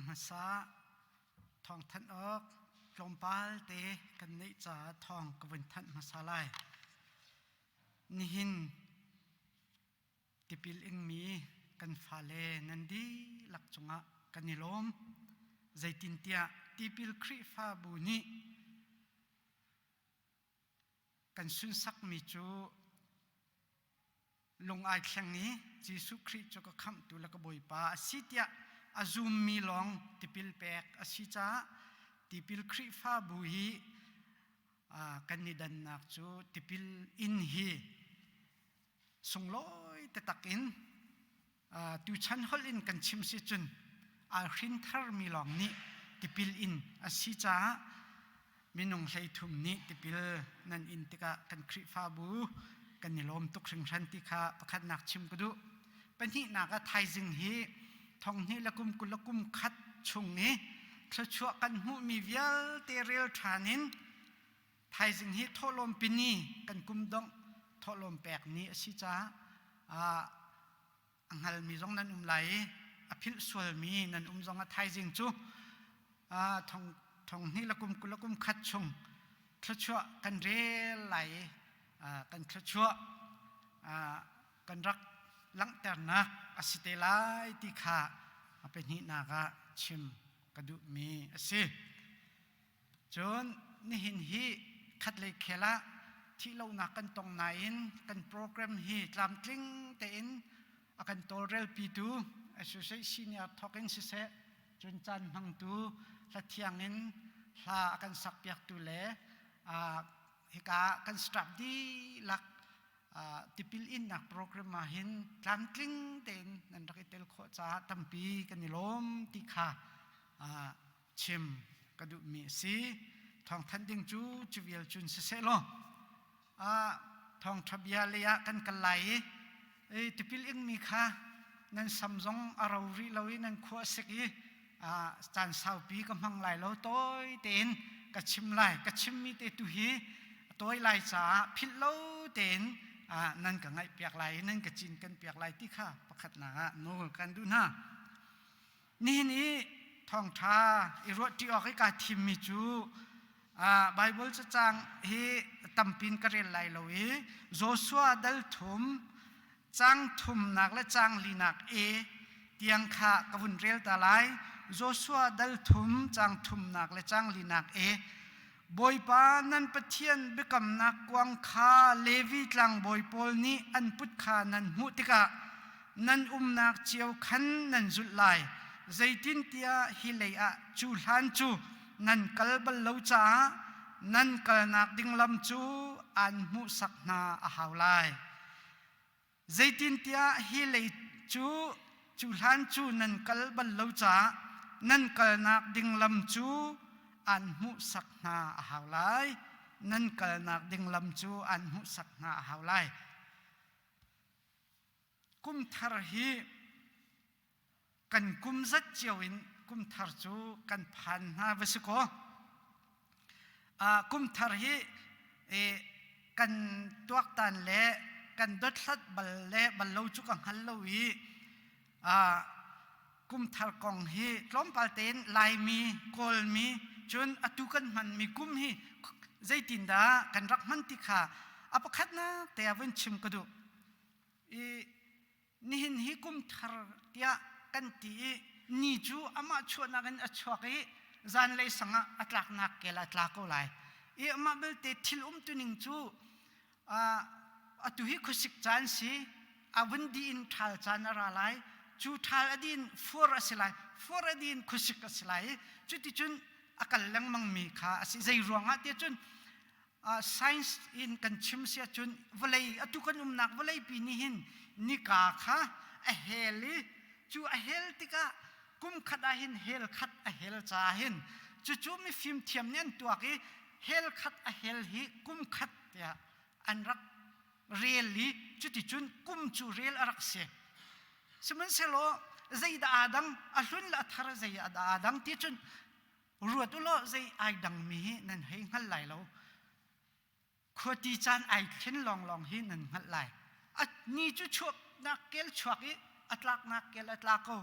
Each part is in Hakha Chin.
hmasa thawngthanh awk tlawmpal te kan neih caah thawng ka vun thanh hmasa lai. Nihin tipil ingmi kan fale nan dihlak cungah kan i lawm. Zeitintiah tipil Khrihfabu nih kan sunsakmi cu lung ai thleng i Jesuh Khrih cu ka khamhtu le ka Bawipa a si tiah a zummi lawng tipil pek a si caah tipil Khrihfabu hi kan i dannak cu tipil in hi sunglawi taktak in tuchan holh in kan chim si cun aa hrin tharmi lawng nih tipil in a si caah minung 13 nih tipil nan in tikah kan Khrihfabu kan i lawm tuk hringhran ti kha pakhatnak chim ka duh. Pahnihnak ah thaizing hi thonghnih le kum 20 le kum khat chung i thluachuah kan hmuhmi vialte rel ṭhan in thaizing hi thawhlawm pini kan kum dongh thawhlawm pek ni a si caah a hngalmi zong nan um lai i a philh sualmi nan um zong ah thaizing cu thong thong hnih le kum 20 le kum khat chung thluachuah kan rel lai i kan thluachuah kan rak langhternak a si te lai ti kha a pahnihnak ah chim ka duhmi a si. Cun nihin hi khatlei khel ah thihlonak kan tong nain kan program hi tlamtling tein a kan tawlrelpitu Associate Senior thawk in siseh cun caan hmangtu hlathiang in hla a kan sakpiaktu le hika kan staff dihlak tipil innak program ah hin tlamtling tein nan rak i tel khawh caah tampi kan i lawm ti kha chim ka duhmi a si. Thawngthanh ding cu cu vial cun siseh law thawngṭha bia lei ah kan kal lai i tipil ingmi kha nan sam zong a ro rih lo i nan khua a sik i caan saupi ka hmang lai lo tawi tein ka chim lai ka chimmi te tu hi tawi lai caah philh lo tein nan ka ngaihpiak lai i nan ka cinken piak lai ti kha pakhatnak ah nawl kan duh hna. Nihin i thawngṭha i ruahṭi awk i kaa thimmi cu Baibal cacang hi tampin ka rel lai lo i Joshua dal thum cang thumnak le cang linak e tiang kha ka vun rel ta lai. Joshua dal thum cang thumnak le cang linak e Bawipa nan Pathian biakamnak kuang kha Levi tlangbawi pawl nih an put kha nan hmuh tikah nan umnak cio khan nan zulh lai. Zeitintiah hi lei ah cu hlan cu nan kal bal lo caah nan kalnak ding lam cu aan hmuhsak hna a hau lai. Zeitintiah hi lei cu cu hlan cu nan kal bal lo caah nan kalnak ding lam cu aan hmuhsak hna a hau lai. Nan kalnak ding lam cu aan hmuhsak hna a hau lai. Kum thar hi kan kum zat cio in kum thar cu kan phan hna va si kaw kum thar hi kan tuaktan le kan dothlat bal le bal lo cu ka hngal lo i kum thar kong hi tlawmpal tein Laimi Kawlmi cun atu kan hmanmi kum hi zeitindah kan rak hman ti kha a pakhatnak te ah vun chim ka duh i nihin hi kum thar tiah kan ti i ni cu amah chuahnak in a chuak i zanlei sang ah a tlaknak kel a tla ko lai i amah belte thil umtuning cu atu hi khuasik caan si a vun dih in ṭhal caan a ra lai cu ṭhal a din fur a si lai fur a din khuasik a si lai i cuticun a kal lengmang mi kha a si zei ruangah tiah cun science in kan chim si ahcun vawlei atu kan umnak vawleipi nih hin nika kha a hel i cu a hel tikah kum khat ah hin hel khat a hel caah hin cucu mifim thiam nih an tuak i hel khat a hel hi kum khat tiah an rak rel i cuticun kum cu rel a rak si sihmanhsehlaw zeidah aa dang a hlun le a thar zei ah dah aa dang ti cun ruat u law zei ai dangmi hi nan hei hngal lai lo khuati caan ai thlen lawnglawng hi nan hngalh lai a ni cu chuaknak kel chuak i a tlaknak kel a tla ko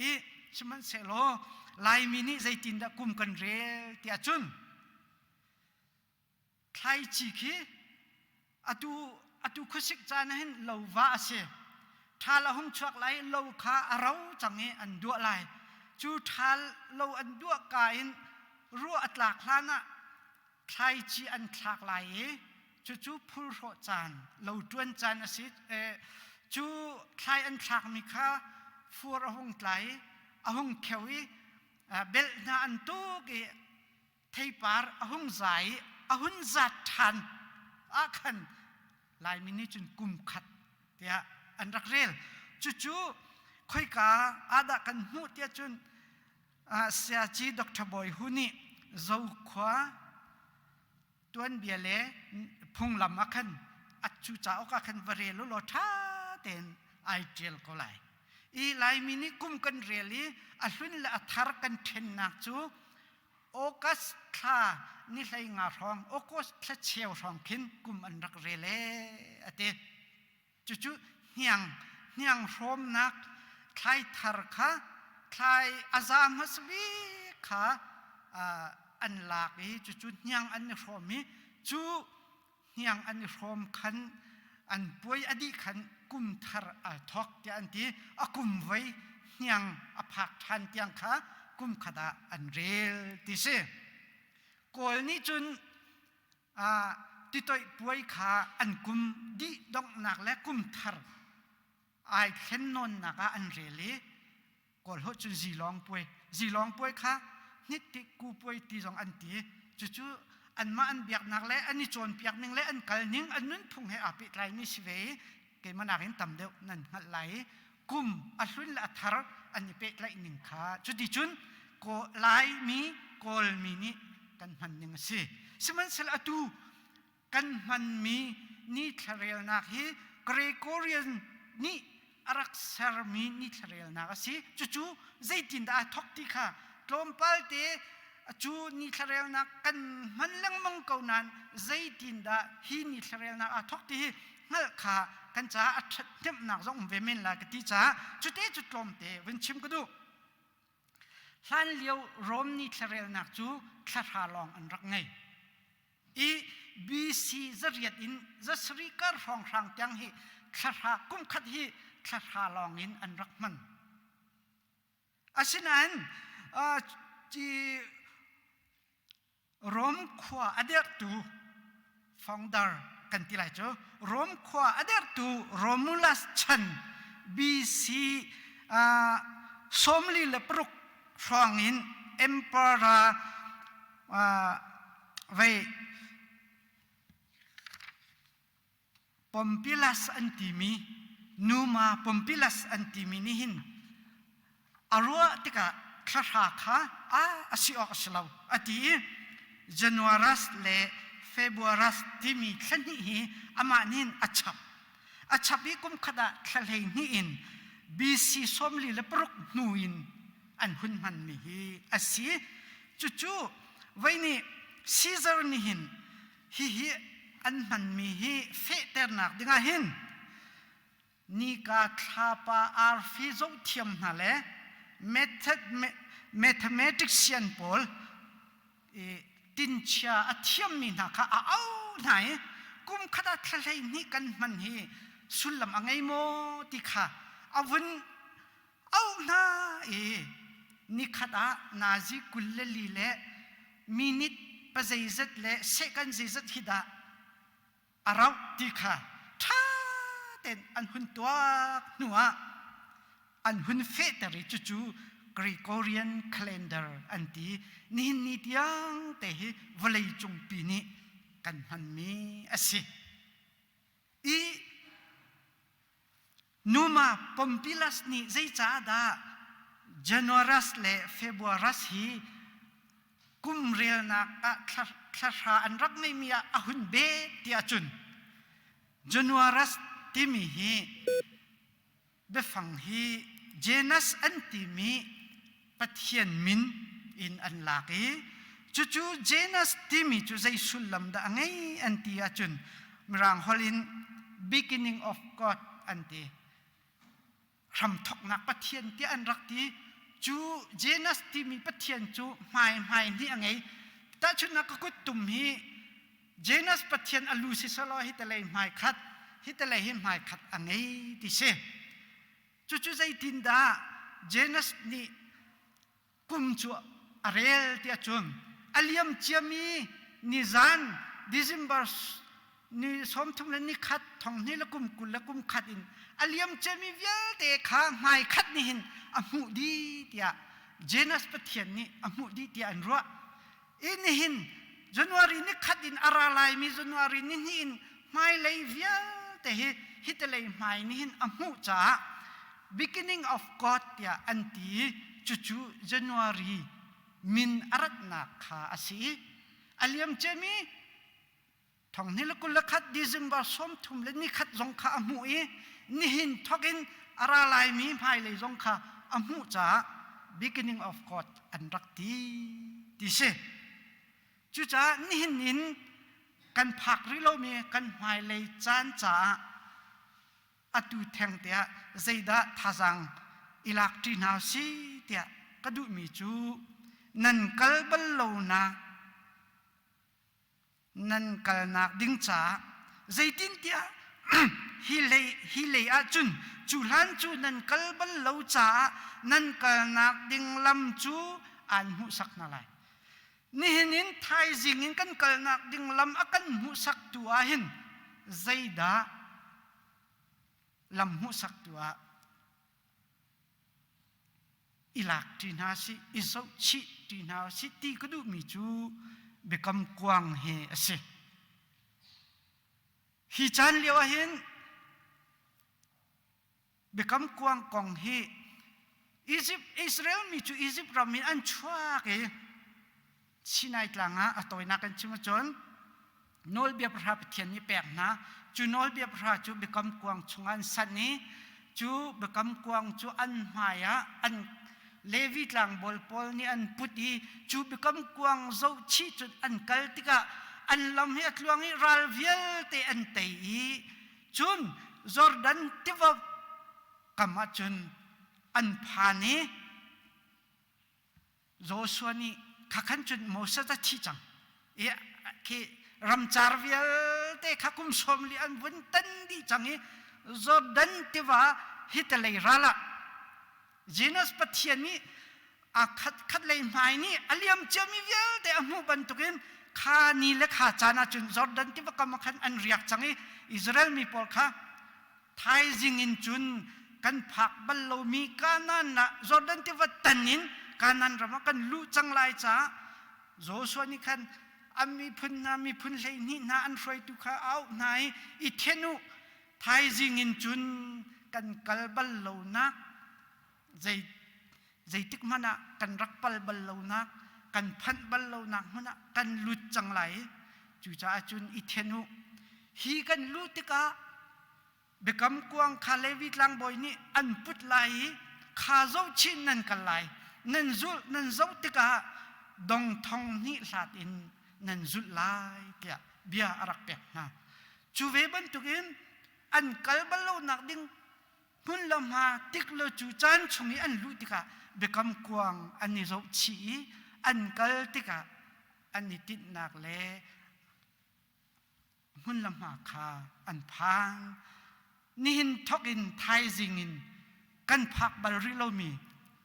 i. Sihmanhsehlaw Laimi nih zeitindah kum kan rel tiah cun thlaici khi atu atu khuasik caan ah hin lova a si. Ṭhal a hung chuak lai lo kha a ro cang i an duah lai. Cu ṭhal lo an duah ka in ruah a tlak hlan ah thlaici an thlak lai i cucu phulhrawh caan lo ṭuan caan a si. Cu thlai an thlakmi kha fur a hung tla i a hung kheu i belh hna an tuk i theipar a hung zai i a hun zat ṭhan ah khan Laimi nih cun kum khat tiah an rak rel. Cucu khoika ah dah kan hmuh tiah cun Sayaci Dr. Bawi Hu nih Zokhua tuanbia le phunglam ah khan a cu cauk ah khan va rel u law ṭha tein ai ṭial ko lai. I Laimi nih kum kan rel i a hlun le a thar kan ṭhennak cu August thla ni hlei nga hrawng August thla cheu hrawng khin kum an rak rel ee a ti. Cucu hniang hniang hrawmnak thlai thar kha thlai a za hmasa bik kha an lak i cucu hniang an i hrawm i cu hniang an i hrawm khan an puai a dih khan kum thar aa thawk tiah an ti. A kum voi hniang a phak ṭhan tiang kha kum khat ah an rel ti si. Kawl nih cun titoih puai kha an kum dih donghnak le kum thar ai thlen nawnnak ah an rel i Kawl holh cun zilawng puai zilawng puai kha hnit ku puai ti zong an ti. Cucu anmah an biaknak le an i cawnpiak ning le an kal ning an nunphung he aa pehtlai mi si ve i keimah nakin tam deuh nan hngalh lai i kum a hlun le a thar an i pehtlaih ning kha cuticun Laimi Kawlmi nih kan hman ning a si. Sihmanhsehlaw atu kan hmanmi ni thlarelnak hi Gregorian nih a rak sermi ni thlarelnak a si. Cucu zeitindah aa thawk ti kha tlawmpal te cu ni thlarelnak kan hman lengmang ko nain zeitindah hi ni thlarelnak aa thawk ti hi hngalh kha kan caah a ṭhathnemhnak zong um ve men lai ka ti caah cute cu tlawmte vun chim ka duh. Hlanlio Rom ni thlarelnak cu thlahra lawng an rak ngei. I BC zariat in zasarih kar hrawnghrang tiang hi thlahra kum khat hi thlahra lawng in an rak hman. Asinain uh, Rom khua a derhtu founder kan ti lai cu Rom khua a derhtu Romulus chan BC uh, 46 hrawng in emperor uh, vei Pompilus an timi Numa Pompilus an timi nih hin a ruah tikah thlahra kha a a si awk a si lo a ti i Januaras le Februaras timi thla hnih hi amah nih hin a chap. A chap i kum khat ah thla 12 in BC 46 hnu in an hun hmanmi hi a si. Cucu voi nih Caesar nih hin hihi an hmanmi hi fehternak dingah hin nika thlapa arfi zohthiam hna le method mathematician pawl tinchia a thiammi hna kha a au hna i kum khat ah thla 12 kan hman hi sullam a ngei maw ti kha a vun auh hna i nikhat ah nazi 24 le minute pazeizat le second zeizat hi dah a rauh ti kha ṭha tein an hun tuak hnu ah an hun fehter i cucu Gregorian calendar an ti. Nihin ni tiang te hi vawlei cungpi nih kan hmanmi a si. I Numa Pompilus nih zeicah dah Januaras le Februaras hi kum relnak ah thlahra an rak ngeihmi ah a hun bet tiah cun Januaras timi hi biafang hi Janus an timi Pathian min in an lak i cucu Janus timi cu zei sullam dah a ngei an ti ahcun Mirang holh in beginning of God an ti. Hramthoknak Pathian tiah an rak ti. Cu Janus timi pathian cu hmai hmai hnih a ngei. Tahchunhnak ka kut tum hi Janus pathian a lu si selaw hi telei hmai khat, hi telei hi hmai khat a ngei ti si. Cucu zeitindah Janus nih kum cu a rel tiah cun a liam ciami nizan December ni 30 le nikhat thonghnih le kum 20 le kum khat in a liam ciami vialte kha hmai khat nih hin a hmuh dih tiah Janus Pathian nih a hmuh dih tiah an ruah. I nihin January ni khat in a ra laimi January ni hnih in hmailei vialte hi hitelei hmai nih hin a hmuh caah beginning of God tiah an ti i cucu January min a ratnak kha a si i a liam ciami thonghnih le 21 December 31 zong kha a hmuh i nihin thawk in a ra laimi hmailei zong kha a hmuh caah beginning of God an rak ti ti si. Cucaah nihin in kan phak rih lomi kan hmailei caan caah atu theng tiah zeidah thazaang i lak ṭi hna si tiah ka duhmi cu nan kal bal lonak nan kalnak ding caah zeitintiah hi lei hi lei ah cun cu hlan cu nan kal bal lo caah nan kalnak ding lam cu aan hmuhsak hna lai. Nihin in thaizing in kan kalnak ding lam a kan hmuhsaktu ah hin zeidah lam hmuhsaktu ah i lak ṭi hna sih, i zohchih ṭi hna sih ti ka duhmi cu biakam kuang hi a si. Hi caan lio ah hin biakam kuang kong hi Egypt Israel mi cu Egypt ram in an chuak i Sinai tlang ah a tawinak kan chim ahcun nawlbia pahra Pathian nih pek hna. Cu nawlbia pahra cu biakam kuang chungah an sanh i cu biakam kuang cu an hmai ah an Levi tlangbawl pawl nih an put i cu biakam kuang zohchih cun an kal tikah an lam hi a tluang i ral vialte an tei i cun Jordan tiva kam ah cun an phan i Joshua nih khakhan cun Moses a thi cang. I khi ramcar vialte kha kum 40 an vun tan dih cang i Jordan tiva hitalei ral ah Janus Pathian nih a khat khat lei hmai nih a liam ciami vialte a hmuh bantukin kha ni le kha caan ah cun Jordan tiva kam ah khan an riak cang i Israel mi pawl kha Thaizing in cun kan phak bal lomi Kanaan ah Jordan tiva tan in Kanaan ram ah kan luh cang lai caah Joshua nih khan an miphun hna miphun 12 hna an hruaitu kha a auh hna i i then u thaizing in cun kan kal bal lonak zei zeitik hmanh ah kan rak pal bal lonak kan phanh bal lonak hmun ah kan lut cang lai cucaah cun i then u hi kan luh tikah biakam kuang kha Levi tlangbawi nih an put lai i kha zohchin nan kal lai nan zulh nan zoh tikah dong thong hnih hlat in nan zulh lai tiah bia a rak pek hna cu ve bantukin an kal bal lonak ding hmun le hma tik lo cu caan chung i an luh tikah biakam kuang an i zohchih i an kal tikah an i tinhnak le hmun le hma kha an phan. Nihin thok in thaizing in kan phak bal rih lomi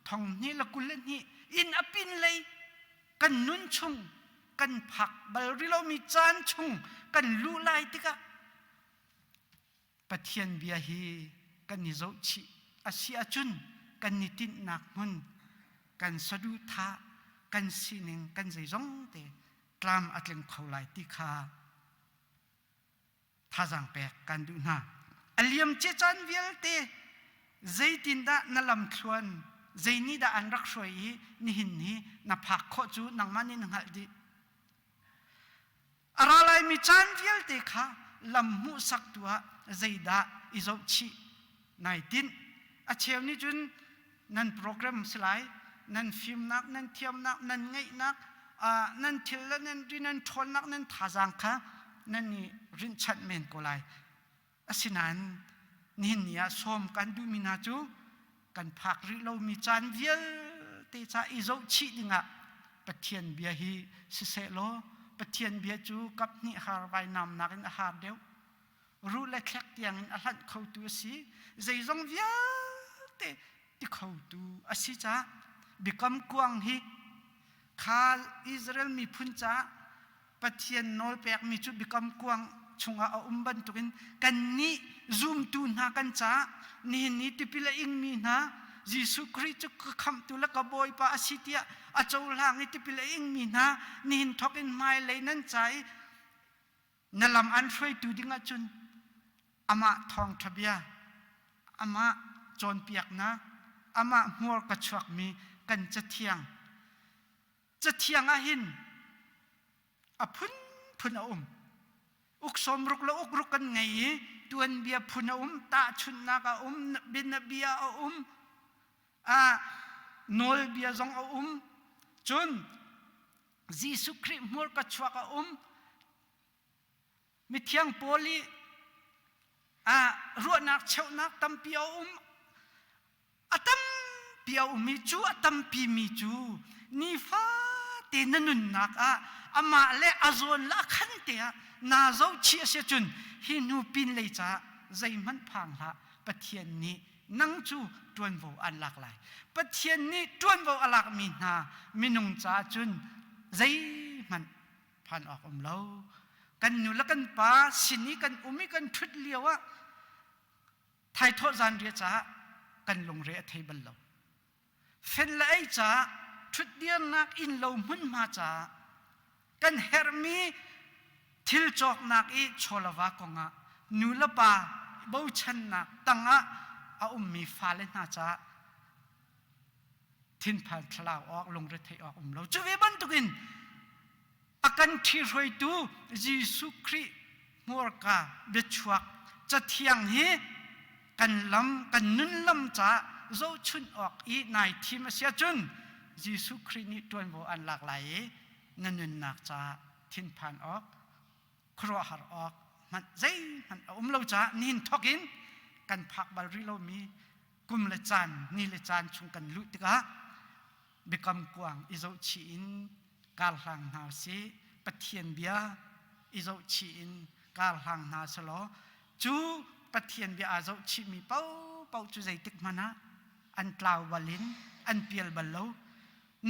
thong hnih le 22 in a pin lei kan nun chung kan phak bal rih lomi caan chung kan luh lai tikah Pathian bia hi kan i zohchih a si ahcun kan i tinhnak hmun kan saduhthah kan sining kan zeizong te tlam a tling kho lai ti kha thazaang pek kan duh hna. A liam cia caan vialte zeitindah na lamthluan zei nih dah an rak hruai i nihin hi na phak khawh cu nangmah nih na hngalh dih. A ra laimi caan vialte kha lam hmuhsaktu ah zeidah i zohchih nai tinh. A cheu nih cun nan program si lai, nan fimnak, nan thiamnak, nan ngeihnak, nan thil le nan ri, nan ṭhawnnak, nan thazaang kha nan i rinhchanh men ko lai. Asinain nihin ni ah sawm kan duhmi hna cu kan phak rih lomi caan vialte. vialte ca i zohchih dingah Pathian bia hi siseh law Pathian bia cu kaphnih har vainam nakin a har deuh. Ruh le thlek tiangin a hlanh khotu a si. Zeizong vialte ti khotu a si caah biakam kuang hi kha Israel miphun caah Pathian nawl pekmi cu biakam kuang chungah a um bantukin kannih zumtu hna kan caah nihin ni tipil a ingmi hna Jesuh Khrih cu ka khamhtu le ka Bawipa a si tiah a cohlang i tipil a ingmi hna nihin thawk in hmailei nan ca i na lam an hruaitu ding ahcun amah thawngṭha bia amah cawnpiaknak amah hmurka chuakmi kan cathiang Cathiang ah hin a phunphun a um. Uk sawmruk le ukruk kan ngei i tuanbia phun a um, tahchunhnak a um, bianabia a um, ah nawlbia zong a um. Cun Jesuh Khrih hmurka chuak a um. Mithiang Paul i ah ruahnak cheuhnak tampi a um. A tampi a um i cu a tampi mi cu nifate na nunnak ah amah le a zawn le a khan te ah naa zohchih a si cun hi hnu pinlei caah zeihmanh phang hlah. Pathian nih nang cu ṭuanvo an lak lai. Pathian nih ṭuanvo a lakmi hna minung caah cun zeihmanh phan awk um lo. Kan nu le kan pa sin i kan um i kan ṭhut lio ah Thaithawh zanriah caah kan lungre a thei bal lo. Fen le ei caah ṭhutdirnak innlo hmunhma caah kan herhmi thil cawknak i chawlava kongah nu le pa bochannak tangah a ummi fale hna caah thinphan thlalau awk lungretheih awk um lo. Cu ve bantukin A kan ṭhihruaitu Jesuh Khrih hmurka biachuak cathiang hi kan lam kan nun lam caah zohchunh awk i nai thim a si ahcun Jesuh Khrih nih ṭuanvo an lak lai i na nunnak caah thinphan awk khuaruahhar awk hmanh zeihmanh a um lo caah nihin thawk in kan phak bal rih lomi kum le caan ni le caan chung kan luh tikah biakam kuang i zohchih in karhlang hna usih. Pathian bia i zohchih in karhlang hna selaw cu Pathian bia aa zohchihmi paohpaoh cu zeitik hmanh ah an tlau bal in an pial bal lo.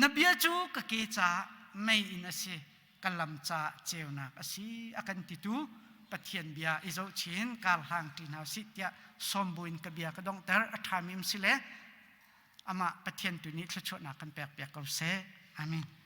Na bia cu ka ke caah mei in a si, ka lam caah ceunak a si a kan titu Pathian bia i zohchin karhlang ṭi hna usih tiah sawm buin ka bia ka donghter. A ṭhami um si le amah Pathian tu nih thluachuahnak kan pekpiak ko seh. Amen.